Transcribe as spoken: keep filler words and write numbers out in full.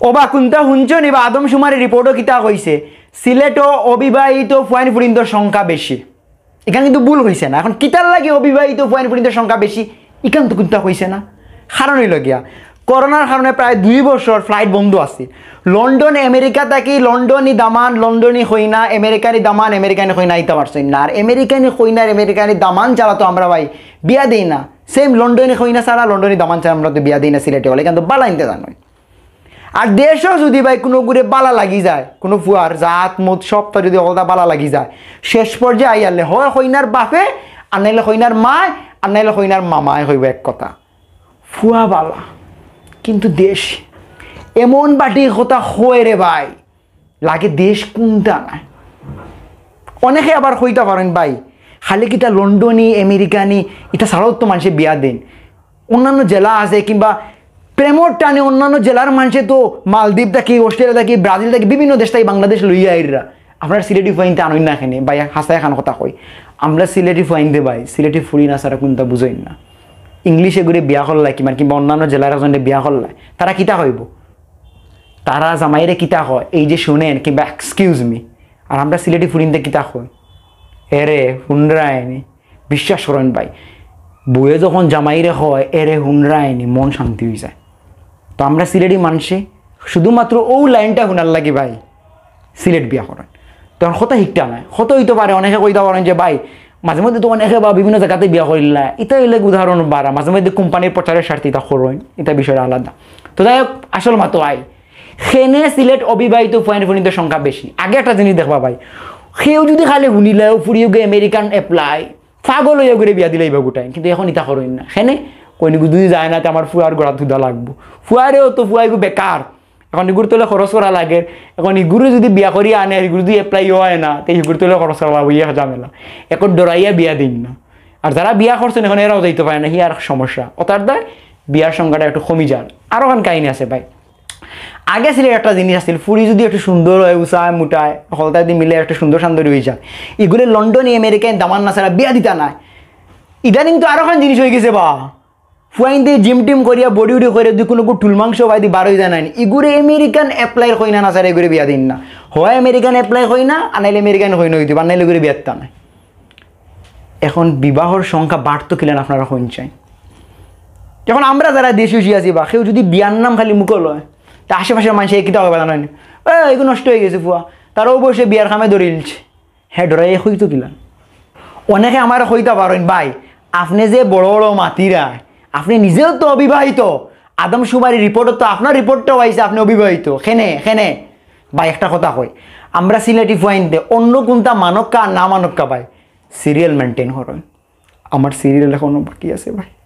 ওবা কুনতা হুনছো নি বা আদমশুমারি রিপোর্টো কিতা কইছে? সিলেটো অবিবাহিত ফুয়াইন ফুরিন্তর সংখ্যা বেশি। ইখান কিন্তু ভুল কইছে না। এখন কিতার লাগি অবিবাহিত ফুয়াইন ফুরিন্তর সংখ্যা বেশি? ইখান তো কুনতা কইছে না। কারণ অইলো গিয়া, করোনার কারণে প্রায় দুই বছর ফ্লাইট বন্ধ আছিল। লন্ডন আমেরিকা থাকি লন্ডনি দামান লন্ডনি কইনা, আমেরিকানি দামান আমেরিকানি কইনা আইতা পারছইন না। আর আমেরিকানি কইনার আমেরিকানি দামান ছাড়া তো আমরা ভাই বিয়া দেই না। সেম লন্ডনি কইনা ছাড়া লন্ডনি দামান ছাড়া আমরা তো বিয়া দেই না সিলেটি অকলে, ইখান তো বালা ইনতে জানোই। আর দেশো যুদি ভাই কুনুগুরে বালা লাগি যায়, কুনু ফুয়ার জাত মত সবটা যুদি অকলতা বালা লাগি যায়, শেষ পর্যায়ে আইয়ারলে হয় কইনার বাপে, আর নাইলে কইনার মায়, আর নাইলে কইনার মামায় কইবো এক কথা, ফুয়া বালা, কিন্তু দেশ এমন বাটি কথা কয় রে ভাই, লাগে দেশ কুনতা নায়। অনেকে আবার কইতা পারইন ভাই, খালি কিতা লন্ডনি, আমেরিকানি, ইতা ছাড়াও তো মানষে বিয়া দেইন। অন্যান্য জেলা আছে কিংবা প্রেমর টানে অন্যান্য জেলার মানষে তো মালদ্বীপ থাকি, অস্ট্রেলিয়া থাকি, ব্রাজিল থাকি, বিভিন্ন দেশ থাকি বাংলাদেশ লইয়া আইরা। আপনারা সিলেটি ফুয়াইন্তে আনইন না কেনে ভাই, হাছা এখান কথা কই। আমরা সিলেটি ফুয়াইন্তে ভাই, সিলেটি ফুরিন ছাড়া কুনতা বুঝইন না। ইংলিশে গুরে বিয়া করলায় কিমান কিংবা অন্যান্য জেলার একজনরে বিয়া করলায়, তারা কিতা কইবো? তারা জামাইরে কিতা কয়, এই যে শুনেন কিংবা এক্সকিউজ মি। আর আমরা সিলেটি ফুরিন্তে কিতা কই, এরে হুনরায়নি। বিশ্বাস করইন ভাই, বউয়ে যখন জামাইরে কয় এরে হুনরায়নি, মন শান্তি অইযায়। তো আমরা সিলেটি মানষে শুধুমাত্র অউ লাইনটা হুনার লাগি ভাই সিলেট বিয়া করইন। তখন কথা হিকটা নায়, কথা অইতো পারে, অনেকে কইতা পারইন যে ভাই মাঝে মধ্যে তো অনেকে বা বিভিন্ন জাগাতে বিয়া করিলায়, ইতা অইলে উদাহরণ বারা, মাঝে মধ্যে কোম্পানির প্রচারের স্বার্থে ইতা করইন, ইতা বিষয়টা আলাদা। তো যাই হোক, আসল মাতো আই, কেনে সিলেট অবিবাহিত ফুয়াইন ফুরিন্তর সংখ্যা বেশি। আগে একটা জিনিস দেখবা ভাই, কেউ যুদি খালি হুনিলায় ফুরিগু আমেরিকান অ্যাপ্লাই, পাগল অইয়া গুরে বিয়া দিলাইবা গুটাইন, কিন্তু এখন ইতা করইন না। কেনে? কইন ইগু যুদি যায় না তে আমার ফুয়ার গলাত হুদা লাগবো। ফুয়ারেও তো ফুয়া ইগু বেকার, এখন ইগুর তলে খরচ করা লাগে। এখন ইগুরে যুদি বিয়া করি আনে, ইগুর যুদি অ্যাপ্লাই অয় না, তে ইগুর তলে খরচ করা লাগবো, ইয়ে ঝামেলা। এখন ডরাইয়া বিয়া দেইন না। আর যারা বিয়া করছইন এখন এরাও যাইতো পারে না, হি আর সমস্যা। অতার দায় বিয়ার সংখ্যাটা একটু কমি যার। আরোখান কাহিনী আছে ভাই। আগে সিলেট একটা জিনিস আছিল, ফুরি যুদি একটু সুন্দর অয়, উচায়, মুটায়, হকলতায় দি মিলে একটু সুন্দর সান্দর অইযায়, ইগুরে লন্ডনি আমেরিকাইন দামান ছাড়া বিয়া দিতা নায়। ইদানিং তো আরোখান জিনিস অইগেছে বা, ফুয়াইন্তে জিম টিম করিয়া বডি উডি করিয়া যুদি কুনু টুল মাংস বায়দি বার অইযায় নানি, ইগুরে আমেরিকান অ্যাপ্লাইর কইনা ছাড়া ইগুরে বিয়া দেইন না। হয় আমেরিকান অ্যাপ্লাই কইনা, আর নাইলে আমেরিকান কইনা অইতো, আর নাইলে ইগুরে বিয়া দিতা নায়। এখন বিবাহর সংখ্যা বাড়তো কিলান আপনারা কইন চাইন। এখন আমরা যারা দেশি উশি আছি বা কেউ যুদি বিয়ার নাম খালি মুখো লয়, তে আশেপাশের মানষে কিতা কইবা জানইন? "এ, ইগু নষ্ট অইগেছে ফুয়া, তার অউ বয়সে বিয়ার কামে ধরিলছে।" হে ডরাইয়া কইতো কিলান? অনেকে আমারে কইতা পারইন, "ভাই, আপনে যে বড় বড় মাতিরা, আপনে নিজেও তো অবিবাহিত, আদমশুমারি রিপোর্টো তো আপনার রিপোর্টটাও আইছে আপনে অবিবাহিত, কেনে, কেনে?" ভাই, একটা কথা কই, আমরা সিলেটি ফুয়াইন্তে অন্য কুনতা মানক্কা আর না মানক্কা ভাই, সিরিয়াল মেইনটেইন করইন। আমার সিরিয়াল এখনো বাকি আছে ভাই।